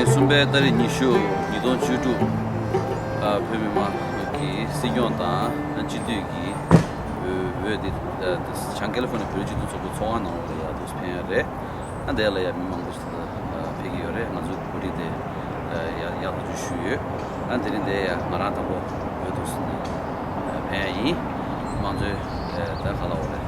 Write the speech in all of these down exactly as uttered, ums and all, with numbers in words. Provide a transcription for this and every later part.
གསུམ་པའི་ཏ་རིག་ཉི་ཤུ་ཉིས་སྟོང་བཅུ་དྲུག་ཨ་བོད་མི་མང་གི་སྲིད་སྐྱོང་དང་སྤྱི་འཐུས་ཀྱི་འོས་འོས་དེ་བྱང་ཀེ་ལི་ཧྥོ་ནི་ཡ་བོད་རིགས་སྤྱི་མཐུན་ཚོགས་པའི་ཚོགས་ཁང་ནང་ལོགས་ལ་ཡར་འདུག་སེ་ཕེབས་ཡ་རེད། ཨ་དེ་ལ་ཡ་མི་མང་པོ་ཞིག་ཕེབས་ཀྱི་ཡོད་རེད། ང་ཚོའི་གོ་སྒྲིག་དེ་ཡག་ཡག་ཐག་ཆོད་ཞུས་ཡོད། ཨ་དེ་རིང་དེ་ཡ་ང་རང་དང་པོ་བོད་དུ་སོང་ནས་ཕན་ཡ་ཡིན། དམངས་གཙོའི་ད་ག་ལ་འོ་རེད།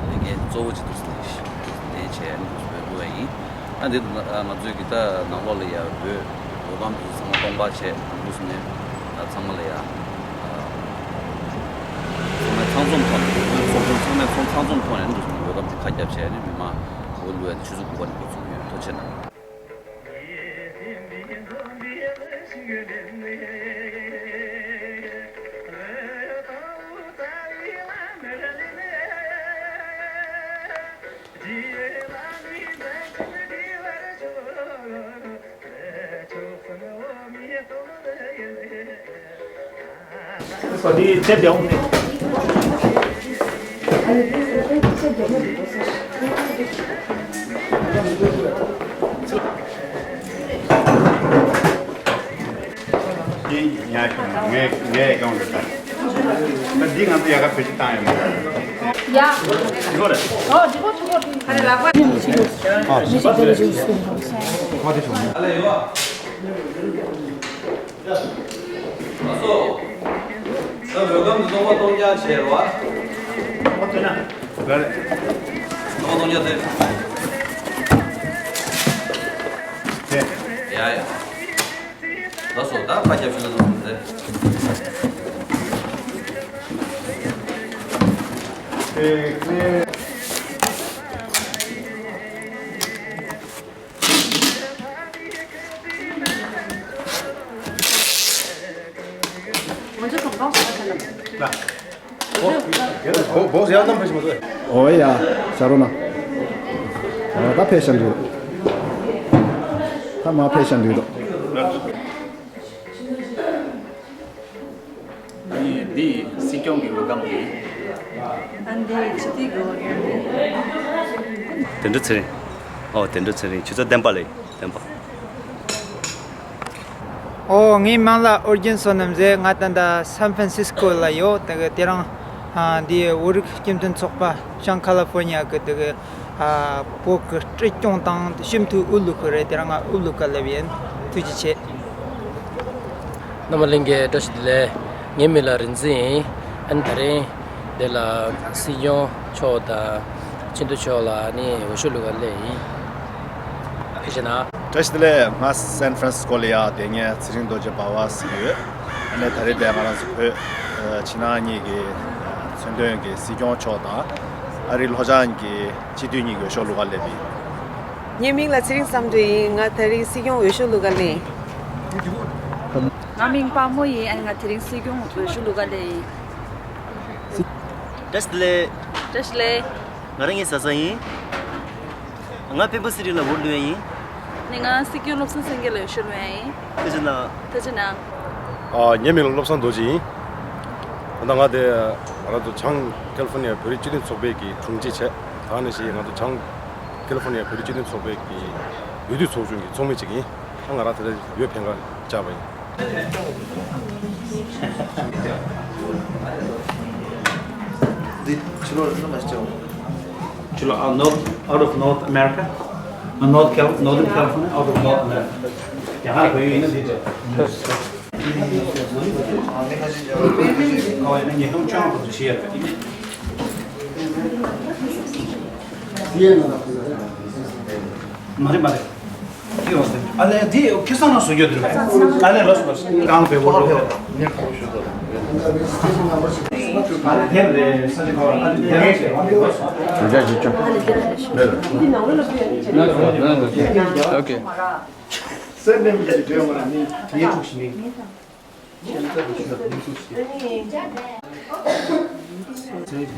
ལས་འགན་གཙོ་བོ་ཅིག་ཏུ་ལེན་བྱས་ནས་བོད་བསྡུ་བ་ཡིན། ཨ་འདི་ང་ཚོའི་གི་ད་ནང་ལོགས་ལ་ཡ་བོད་བོད་ཁམས་དུ་ཚང་མ་སྟོང་པ་བྱས་འདུག་སེ་ནས་ཚང་མ་ལ་ཡ་ཚང་མ་ཚང་འཛོམས་ཐོག་ནས་ཚོགས་ཆུང་ཚང་མས་ཚང་ཚང་འཛོམས་ཐོག་ནས་འདུག་སེ་ནས་བོད་ཁམས་དུ་ཁ་རྒྱབ་བྱས་ནས་མི་མང་བོད་ལུས་ཡ་ཆུ་ཚོད་དགུ་པ་ནས་འགོ་ཚུགས་ཡོད། ཐུགས་རྗེ་གནང་། འདི་ཉག་གི་ངས་ངས་ཡོང་རེད་ད། ད་འདི་ང་ཚོ་ཡག་ག་བེད་སྤྱོད་བཏང་ཡོད་མ་རེད། ཡ། འགྲིག་གོ་རེད། ཨོ་འགྲིག་གོ་འགྲིག་གོ། ཨ་རེད་ལགས་པ། མ་དེ་བྱུང་། ཨ་ལས་ཡོད། ལགས་སོ། ད་འོས་སྒམ་འདི་སྟོང་པ་སྟོང་རྐྱང་བྱས་རོགས། ཨོ་དེ་ན། ལགས་རེད། སྟོང་པ་སྟོང་རྐྱང་དེ། དེ། ཡ་ཡ། ལགས་སོ། ད་ཁ་རྒྱབ་ཤིག་ལ་ལོག་ཟེར། དེ་དེ། ལགས། བོ་བོ་ཡང་ནམ་ཕེབས་མ་ཐུབ། ཨོ་ཡ། ཞར་རོ་ན། ཨོ་ད་ཕེབས་ཤག་འདུག་ད་མ་ཕེབས་ཤག་འདུག་འདི་འདི་སྲིད་སྐྱོང་གི་འོས་སྒམ་རེད། ཨ་འདི་སྤྱི་འཐུས་ཀྱི་འོས་སྒམ་རེད། དོན་གྲུབ་ཚེ་རིང་། ཨོ་དོན་གྲུབ་ཚེ་རིང་། ཆུ་ཚོད་བདུན་པ་ལས་བདུན་པ། ཨོ་ངའི་མིང་ལ་ཨོ་རྒྱན་བསོད་ནམས་ཟེར། ང་ད་ལྟ་སན་ཧྥ་རན་སིས་ཀོ་ལ་ཡོད། ད་གི་དེ་རིང་ཨ་འདི་བོད་རིགས་སྤྱི་མཐུན་ཚོགས་པ་བྱང་ཁ་ལི་ཧྥོར་ནི་ཡ་གི་ད་གི་ཨ་བོད་ཀྱི་སྲིད་སྐྱོང་དང་སྤྱི་འཐུས་དབུ་བླུག་གི་རེད། དེ་རིང་ང་དབུ་བླུག་ག་སླེབས་ཡིན། ཐུགས་རྗེ་ཆེ། རྣམ་པ་ལྷན་རྒྱས་བཀྲ་ཤིས་བདེ་ལེགས། ངའི་མིང་ལ་རིག་འཛིན་ཡིན། ཨ་ནི་དེ་རིང་འདི་ལ་སྲིད་སྐྱོང་མཆོག་དང་སྤྱི་འཐུས་མཆོག་ལ་ཨ་ནི་འོས་ཤོག་བླུག་ག་སླེབས་ཡིན། ཐུགས་རྗེ་གནང་། བཀྲ་ཤིས་བདེ་ལེགས། ང་སན་ཧྥ་རན་སིས་ཀོ་ལ་ཡ་དེ་ངས་ཚེ་རིང་རྡོ་རྗེ་འབའ་བ་ཟེར་གྱི་ཡོད། ཨ་ནི་ད་རེས་དེ་ང་རང་ཚོ་བོད་ཕྱི་ནང་གཉིས་ཀྱི་མཚོན་དོན་གྱི་སྲིད་སྐྱོང་མཆོག་དང་ཨ་རིའི་ལྷོ་བྱང་གི་སྤྱི་འཐུས་གཉིས་ཀྱི་འོས་ཤོག་བླུག་ག་སླེབས་ཡིན། ངའི་མིང་ལ་ཚེ་རིང་བསམ་གྲུབ་ཡིན། ང་དེ་རིང་སྲིད་སྐྱོང་འོས་ཤོག་བླུག་ག་སླེབས་ཡིན། ང་མིང་དཔའ་མོ་ཡིན། ཨ་ནི་ང་དེ་རིང་སྲིད་སྐྱོང་འོས་ཤོག་བླུག་ག་སླེབས་ཡིན། བཀྲ་ཤིས་བདེ་ལེགས། བཀྲ་ཤིས་བདེ་ལེགས། ང་རང་ངའི་ཟ་ཟ་ཡིན། ང་ཕེ་པོ་སི་ཊི་ལ་འོས་བླུག་ཡ་ཡིན། ནི་ང་སྲིད་སྐྱོང་བློ་བཟང་སེང་གེ་ལ་འོས་ཤོག་བླུག་ཡ་ཡིན། ཐུགས་རྗེ་གནང་། ཐུགས་རྗེ་གནང་། ཨ། ངའི་མིང་ལ་བློ་བཟང་རྡོ་རྗེ་ཡིན། ད་ལྟ་ང་དེ་ང་རང་ཚོ་བྱང་ཀེ་ལི་ཧྥོར་ནི་ཡ་བོད་རིགས་སྤྱི་མཐུན་ཚོགས་པའི་གི་དྲུང་ཆེ་བྱས། ད་ནི་ཞིག་ང་ཚོ་བྱང་ཀེ་ལི་ཧྥོར་ནི་ཡ་བོད་རིགས་སྤྱི་མཐུན་ཚོགས་པའི་གི་འོས་བསྡུ་ཚོགས་ཆུང་གི་ཚོགས་མི་གཅིག་ཡིན། ད་ང་རང་དེ་འདྲ་འོས་འཕེན་ག་བཅར་བ་ཡིན། འདི་ཕྱི་ལོགས་རེད་ན་མ་ཤེས། ཕྱི་ལོགས། ཨ། North, out of North America. ཨ། North Cal- Northern California, out of North America. ཡང་ཧ་གོ་ཡོད་ཡིན་ན་འདི་འདྲ། ཨ། མི་ཁ་ཤས་ཀྱང་ཁ་ཡིན་ན་ཉིས་སྟོང་བཅོ་ལྔ་བར་དུ་བྱེད་ཡ་ཡིན། མ་རེད་མ་རེད། ཨ་ལས་འདི་ཁེ་སང་ན་བཟོ་རྒྱུ་འདུག་ཨ་ལས་ལོས་ལོས། རྐང་པའི་འོག་ལོག་ཨ་ལས་དེ་ལས་ས་ཆ་ག་བ་ཨ་ལས་དེ་ལས་བྱས་ཨ་ལས་ལོས། བརྗོད་བྱ་བརྗོད་བྱ། ཨོ་ཀེ། སེམས་ནས་མི་བརྗོད་མ་ནི་ངའི་ཐུགས་ཤི་ནི།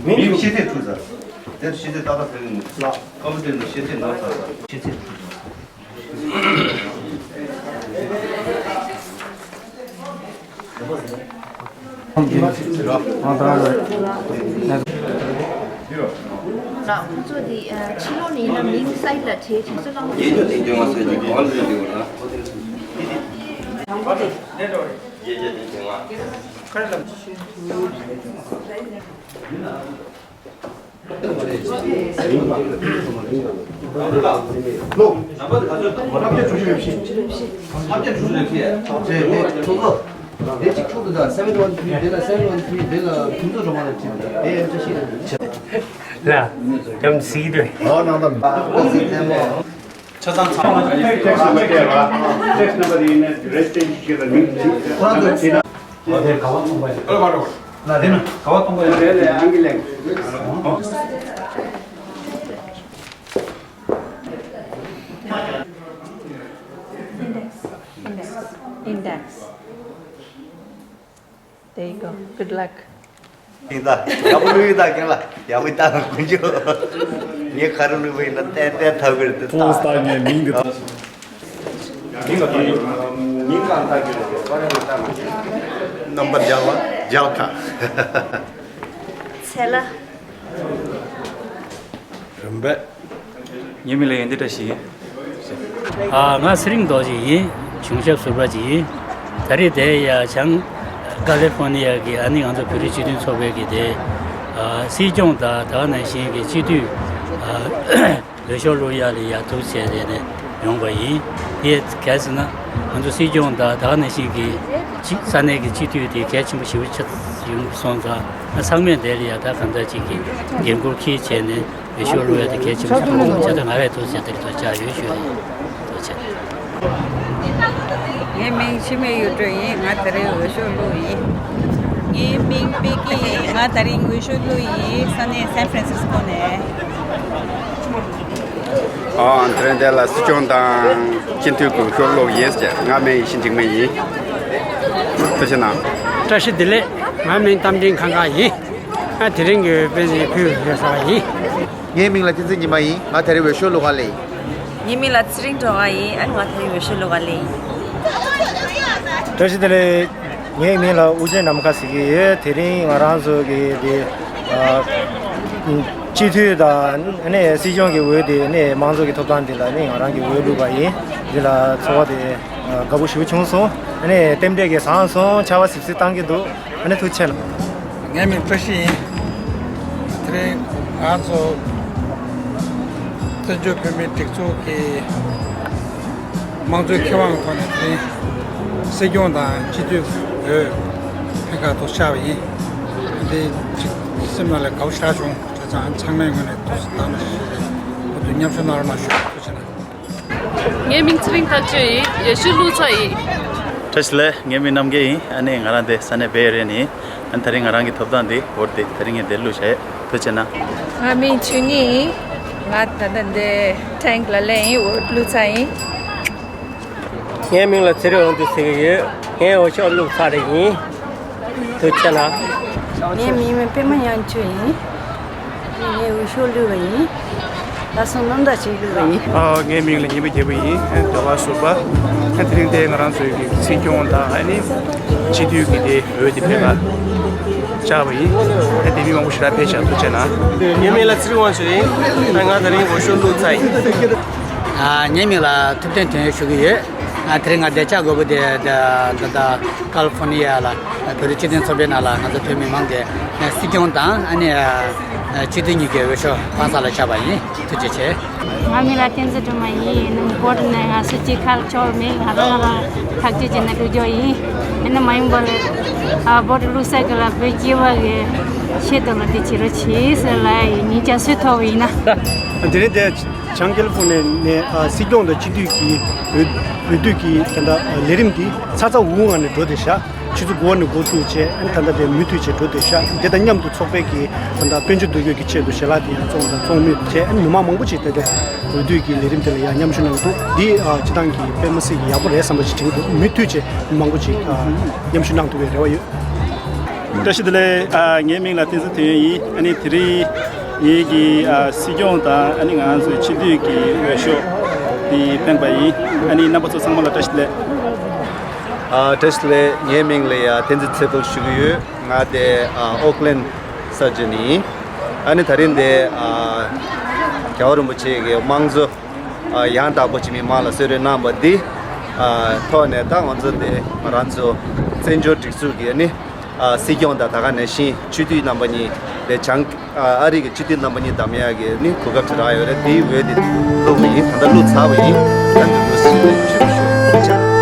མིང་ཤེས་ཚད་ཐུག་ཟེར། དེར་ཤེས་ཚད་ཏག་ཏག་ཕེབས་ཀྱི་མི་འདུག་ལགས། ཀམ་པུ་ཊར་ནང་ཤེས་ཚད་ནོར་ཚར་ཚར། ཤེས་ཚད་ཐུག་ཟེར། ལགས། ཁོ་ཚོ་དེ་ཕྱི་ལོགས་ནས་ཡིན་ན་མིང་སའིཌ་ལ་བྲིས་བྲིས་སུ་བླངས། རྒྱལ་ལྗོངས་དེ་འདྲ་ང་ཚོ་ཅིག་གོང་ལ་འདུག་ལ། རྒྱལ་ལྗོངས་དེ་འདྲ་ང་། ལ་ཡང་སྲིད་དོན། ཆ་ཚང་ཚང་མ་ཊེག་སི་ནམ་བར་ཡིན་ན་རེ་ཅན་ཞིག་ལ་མིང་ཁོ་རང་ཚོ་བྲིས་ན། ཨོ་དེ་ག་བ་གཏོང་པ་ཡིན་ན་དེ་ན་ག་བ་གཏོང་པ་ཡིན་ན་རེད་ལས་ཨང་ཀི་ལེགས། Index. Index. Index. There you go. Good luck. ཡིན་ད། ཡག་པོ་བླུགས་ཡིན་ད་རྒན་ལགས། ཡག་པོ་ཡིན་ད་དཀོན་མཆོག་ངས་ག་རེ་བླུགས་པ་ཡིན་ན་ཏན་ཏན་ཐབས་ཀྱི་རེད་དེ། ཐོག་ལྟ་ངས་མིང་འདི། མིང་གང་ལྟ་གི་རེད། པར་རིས་ལྟ་མ་རྣམ་པ་རྒྱལ་བ་རྒྱལ་ཁ། ཚེ་ལ། རིམ་པས། ངའི་མིང་ལ་ཡོན་ཏན་བཀྲ་ཤིས། ཨ། ང་ཚེ་རིང་རྡོ་རྗེ་ཡིན། གཞུང་ཞབས་ཟུར་པ་ཅིག་ཡིན། ད་རེས་དེ་ཡ་བྱང་ཀ་ལི་ཧྥོ་ནི་ཡ་གི་ཨ་ནི་ང་ཚོ་བོད་རིགས་སྤྱི་མཐུན་ཚོགས་པའི་གི་དེ་ཨ་སྲིད་སྐྱོང་དང་ད་ག་ནང་བཞིན་གི་སྤྱི་འཐུས་ཨ་འོས་ཤོག་བླུག་ཡ་ལ་ཡ་ཐུགས་བྱས་ཏེ་ནས་ཡོང་པ་ཡིན། དེ་གལ་སྲིད་ན་ང་ཚོ་སྲིད་སྐྱོང་དང་ད་ག་ནང་བཞིན་གི་སྤྱི་ས་གནས་ཀྱི་སྤྱི་འཐུས་དེ་གལ་ཆེན་པོ་ཞེ་པོ་ཆགས་ཡོང་སོང་ཙང་ཚང་མས་དེ་ལ་ཡ་ད་གང་ལྟར་ཅིག་གི་འགན་འཁུར་འཁྱེར་བྱས་ནས། འོས་ཤོག་བླུག་ཡ་དེ་གལ་ཆེན་པོ་ཆགས་འདུག་བྱས་ཙང་ང་རའི་ཐུགས་རྗེ་ཆེ། དེ་རིང་ཐུགས་རྗེ་ཆེ། ཡོད་ཞུ་ཡ་ཡིན། ཐུགས་རྗེ་ཆེ། ངའི་མིང་འཆི་མེད་གཡུ་སྒྲོན་ཡིན། ང་དེ་རིང་འོས་ཤོག་བླུགས་ཡིན། ངའི་མིང་པི་ཀི་ཡིན། ང་དེ་རིང་འོས་ཤོག་བླུགས་ཡིན། ས་གནས་སན་ཧྥ་རན་སིས་ཀོ་ནས། ཨ། དེ་རིང་འདི་ལ་སྲིད་སྐྱོང་དང་སྤྱི་འཐུས་ཀྱི་འོས་ཤོག་བླུགས་ཡིན་ཟེར། ང་མིང་ཡེ་ཤེས་འཇིགས་མེད་ཡིན། ཐུགས་རྗེ་གནང་། བཀྲ་ཤིས་བདེ་ལེགས། ང་མིང་རྟ་མགྲིན་ཁ་མཁར་ཡིན། ང་དེ་རིང་གི་དཔེ་ཆའི་ཕུལ་ཡོད་ས་ཡིན། ངའི་མིང་ལ་བསྟན་འཛིན་ཉི་མ་ཡིན། ང་དེ་རིང་འོས་ཤོག་བླུག་ག་སླེབས་ཡིན། ངའི་མིང་ལ་ཚེ་རིང་སྒྲོལ་དཀར་ཡིན། ཨ་ནི་ང་དེ་རིང་འོས་ཤོག་བླུག་ག་སླེབས་ཡིན། བཀྲ་ཤིས་བདེ་ལེགས། ངའི་མིང་ལ་དབུ་ཅན་ནམ་མཁའ་ཟེར་གྱི་ཡོད། དེ་རིང་ང་རང་ཚོ་གི་དེ་ཨ་སྤྱི་འཐུས་དང་ཨ་ནི་སྲིད་སྐྱོང་གི་འོས་དེ་ཨ་ནི་དམངས་གཙོ་གི་ཐོབ་ཐང་དེ་ལ་ཨ་ནི་ང་རང་གི་འོས་བླུགས་པ་ཡིན། འདི་ལ་ཚོར་བ་དེ་དགའ་པོ་ཞེ་པོ་བྱུང་སོང་། ཨ་ནི་རྟེན་འབྲེལ་གྱི་བཟང་སོང་། ཆར་པ་སིབ་སིབ་བཏང་གི་འདུག་ཨ་ནི་ཐུགས་རྗེ་ཆེ་གནང་། ངའི་མིང་བཀྲ་ཤིས་ཡིན། དེ་རིང་ང་ཚོ་བཙན་བྱོལ་བོད་མིའི་སྒྲིག་འཛུགས་ཀྱི་དམངས་གཙོའི་ཁེ་དབང་གི་ཐོག་ནས་དེ་རིང་སྲིད་སྐྱོང་དང་སྤྱི་འཐུས་འོས་འཕེན་ཁ་ཐུག་བཅར་བ་ཡིན། འདི་ཅིག་སེམས་ནང་ལ་དགའ་པོ་ཞེ་དྲག་བྱུང་། བྱས་ཙང་ཚང་མའི་ངོས་ནས་ཐུགས་སུ་བདག་གནང་ཞུས་ཏེ་ཁོ་ཚོས་མཉམ་ཞུགས་གནང་རོགས་གནང་ཞུ། ཐུགས་རྗེ་གནང་། ངའི་མིང་ཚེ་རིང་ཐར་ཆོས་ཡིན། འོས་ཤོག་བླུགས་ཚར་ཡིན། བཀྲ་ཤིས་བདེ་ལེགས། ངའི་མིང་རྣམ་རྒྱལ་ཡིན། ཨ་ནི་ང་རང་འདི་ས་གནས་བེ་ཨེ་རི་ཡ་ནས་ཡིན། ཨ་ནི་དེ་རིང་ང་རང་གི་ཐོབ་ཐང་འདི་འོས་འདི་དེ་རིང་ངས་འདིར་བླུགས་བྱས་ཡོད། ཐུགས་རྗེ་གནང་། ང་མིང་ཆོས་ཉིད་ཡིན། ང་ད་ལྟ་འདི་ཊེང་ལ་སླེབས་ཡིན། འོས་བླུགས་ཚར་ཡིན། ངའི་མིང་ལ་ཚེ་རིང་དབང་འདུས་ཟེར་གྱི་ཡོད། ངས་འོས་ཤོག་བླུགས་ཚར་རེད་ཡིན། ཐུགས་རྗེ་གནང་། ངའི་མིང་པད་མ་དབྱངས་ཆོས་ཡིན། ངས་འོས་ཤོག་བླུགས་པ་ཡིན། ད་སོང་རྣམ་དག་ཅིག་བླུགས་པ་ཡིན། ཨ། ངའི་མིང་ལ་ཉི་མ་རྒྱལ་པོ་ཡིན། ཟླ་བ་ཟུར་པ། ཨ། དེ་རིང་དེ་ང་རང་ཚོའི་གི་སྲིད་སྐྱོང་དང་ཨ་ནི་སྤྱི་འཐུས་ཀྱི་དེ་འོས་དེ་ཕེབས་པ་བཅར་བ་ཡིན། ཨ། དེ་མི་མང་པོ་ཞེ་དྲག་ཕེབས་ཤག་ཐུགས་རྗེ་གནང་། ངའི་མིང་ལ་ཚེ་རིང་དབང་ཕྱུག་ཡིན། ཨ། ང་དེ་རིང་འོས་ཤོག་བླུགས་ཚར་ཡིན། ཨ། ངའི་མིང་ལ་ཐུབ་བསྟན་དོན་ཡོད་ཞུ་གི་ཡོད། ང་དེ་རིང་ང་འདིར་བཅར་དགོས་པ་དེ་ད་ད་ད་ཀ་ལི་ཧྥོ་ནི་ཡ་ལ་བོད་རིགས་སྤྱི་མཐུན་ཚོགས་པའི་ནང་ལ་ང་ཚོ་བོད་མི་མང་གི་སྲིད་སྐྱོང་དང་ཨ་ནི་སྤྱི་འཐུས་གཉིས་ཀྱི་འོས་ཤོག་འཕངས་ས་ལ་བཅར་བ་ཡིན། ཐུགས་རྗེ་ཆེ། ང་མིང་ལ་བསྟན་འཛིན་སྒྲོལ་མ་ཡིན། ནི་བོད་ནས་ང་སུ་གཅིག་ཁ་ལ་ཆོག་མེད། ང་རང་རང་ཐག་གཅོད་བྱས་ནས་བླུག་རྒྱུ་ཡིན། ཡིན་ན་མ་ཡིན་པ་ལ་ཨ་བོད་བླུག་ས་གི་ལ་བོད་སྐྱེ་བ་གི་ཆེད་དུ་ལ་དེ་བྱེད་རོགས་བྱེད་ཟེར་ལ་ཡིན། ཉིན་ཅག་སུས་ཐོབ་ཡིན་ན། དེ་རིང་དེ། བྱང་ཀེ་ལི་ཧྥོ་ནི་ཡ་ནས་ཨ་སྲིད་སྐྱོང་དང་སྤྱི་འཐུས་ཀྱི་འོས་འོས་བསྡུ་གི་ད་ལྟ་ལས་རིམ་འདི་ཚ་ཚ་འུར་འུར་ངང་ནས་འགྲོ་བསྡད་ཤག་ཆུ་ཚོད་དགུ་པ་ནས་འགོ་བཙུགས་བྱས་ཨ་ནི་ད་ལྟ་དེ་མུ་མཐུད་བྱས་འགྲོ་བསྡད་ཤག་དེ་དང་མཉམ་དུ་ཚོགས་པའི་གི་ད་ལྟ་དཔལ་འབྱོར་འདུ་འགོད་ཀྱི་ཆེད་དུ་ཞལ་ལག་དེ་ཡང་བཙོང་དང་བཙོང་མུས་བྱས་ཨ་ནི་མི་མང་མང་པོ་ཅིག་དེ་དེ་འོས་བསྡུ་གི་ལས་རིམ་དེ་ལ་ཡང་མཉམ་ཞུགས་གནང་གི་འདུག་འདི་ཨ་སྤྱི་བཏང་གི་དཔེ་མི་སྲིད་ཀྱི་ཡག་པོ་རེད་བསམ་པ་ཞིག་དྲན་གྱི་འདུག་མུ་མཐུད་བྱས་མི་མང་པོ་ཅིག་ཨ་མཉམ་ཞུགས་གནང་ཐུབ་པའི་རེ་བ་ཡོད། བཀྲ་ཤིས་བདེ་ལེགས། ཨ་ངའི་མིང་ལ་བསྟན་འཛིན་དོན་ཡོད་ཡིན། ཨ་ནི་དེ་རིང་ངེད་ཀྱི་ཨ་སྲིད་སྐྱོང་དང་ཨ་ནི་ང་ཚོའི་སྤྱི་འཐུས་ཀྱི་འོས་ཤོག་དེ་འཕངས་པ་ཡིན། ཨ་ནི་རྣམ་པ་ཚོ་ཚང་མ་ལ་བཀྲ་ཤིས་བདེ་ལེགས། ཨ་བཀྲ་ཤིས་བདེ་ལེགས། ངའི་མིང་ལ་ཡ་བསྟན་འཛིན་ཚེ་རྡོར་ཞུ་གི་ཡོད། ང་དེ་ཨ་ཨོ་ཀི་ལན་ས་ཆ་ནས་ཡིན། ཨ་ནི་ད་རིང་དེ་ཨ་ རྒྱལ་བ་རིན་པོ་ཆེ་གི་དམངས་གཙོ་ཨ་ཡང་དག་པོ་ཅིག་མི་དམངས་ལ་གསོལ་རས་གནང་བ་འདི་ཨ་ཐོག་ནས་ད་ང་ཚོ་འདི་ང་རང་ཚོ་བཙན་བྱོལ་སྒྲིག་འཛུགས་ཀྱི་ནི་ཨ་སྲིད་སྐྱོང་དང་ད་ག་ནང་བཞིན་སྤྱི་འཐུས་རྣམ་པ་གཉིས་དེ་བྱང་ཨ་ཨ་རི་གི་སྤྱི་འཐུས་རྣམ་པ་གཉིས་བདམས་ཡག་གི་ནི་གོ་སྐབས་ཅིག་རག་ཡོད་རེད། དེའི་འོས་དེ་བླུགས་པ་ཡིན། ད་ལྟ་བླུགས་ཚར་བ་ཡིན། ད་འདི་འདུག་ཞུ་ཞུ་ཞུ།